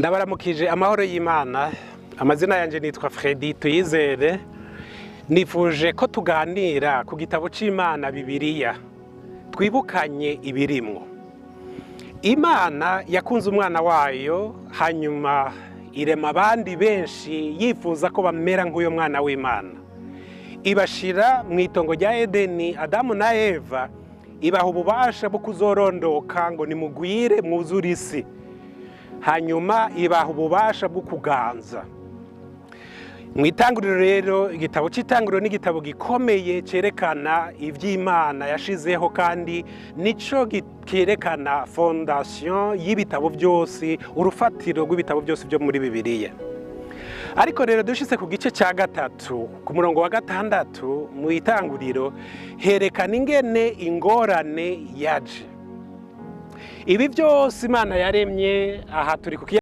Ndabaramukije amahoro y'Imana. Amazina yanjye nitwa Fredy Tuyizere. Nifuje ko tuganira ku gitabo c'Imana Bibiliya, twibukanye ibirimwo. Imana yakunze umwana wayo, hanyuma irema abandi benshi yifuza ko bamera nk'uyo mwana w'Imana. Ibashira mu itongo rya Edeni, Adamu na Eva, ibaha ububasha bwo kuzorondoka ngo nimugwire mwuzure isi. Hanyuma ibaha ububasha bwo kuganza. Mu itanguriro rero, igitabo c'itanguriro ni igitabo gikomeye cerekana ivy'Imana yashizeho, kandi nico cyerekana fondation y'ibitabo byose, urufatiro rw'ibitabo byose byo muri Bibiliya. Ariko rero dushitse ku gice cya 3 ku murongo wa 6 mu itanguriro, herekana ingene ingorane yaje. Ibi byose Imana yaremye, aha turi ku